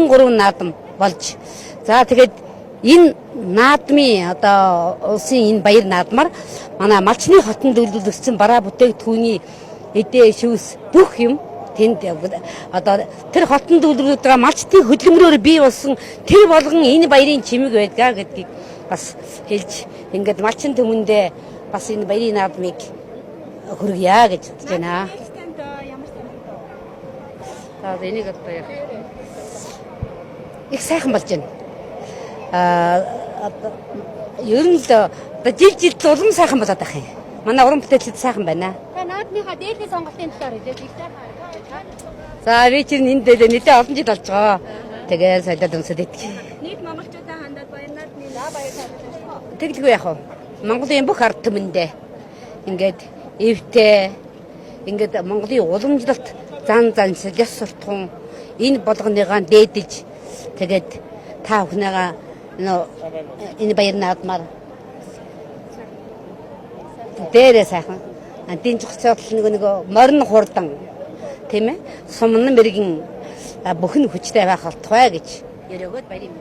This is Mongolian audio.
93 наадам болж. За, тэгээд энэ наадмын, одоо улсын энэ баяр наадмаар манай малчны хотод төлөвлөсөн бараа бүтээгдэхүүний эдээ шүүс бүх юм тэнд, одоо тэр хотод төлөвлөж байгаа малчдын хөдөлмөрөөр бий болсон тэр болгон энэ баярын чимэг байдгаа гэдгийг бас хэлж, ингээд малчин түмэндээ бас энэ баярын наадмыг хүргье гэж бодож байна. Танд ямар санагдав? За, энийг одоо яг их сайхан болж байна. Одоо ер нь л одоо жил жилд улам сайхан болоод байх юм. Манай уран бүтээлчд сайхан байна. Та наадмынхаа дээдлийн сонголтын талаар хэлээч. Их сайхан. За, би чинь энэ дээр нэлээд олон жил болж байгаа. Тэгээ солиод өмсөд идэх. Нийт монголчуудаа хандаад баяр наадмын баяр таарч. Тэгэлгүй яах вэ? Монголын бүх ард түмэндээ ингээд эвтэй, ингээд Монголын уламжлалт зан заншил, ёс суртахуун энэ болгоныгаа дээдэлж, тэгээд та бүхнийгаа нөө энэ баяр наадмаар дээрээ сайхан дэнжих цогцол нөгөө морин хурдан, тийм ээ, сумн мэрэгэн бүхэн хүчтэй байх болтугай гэж өрөөгөөд баярын.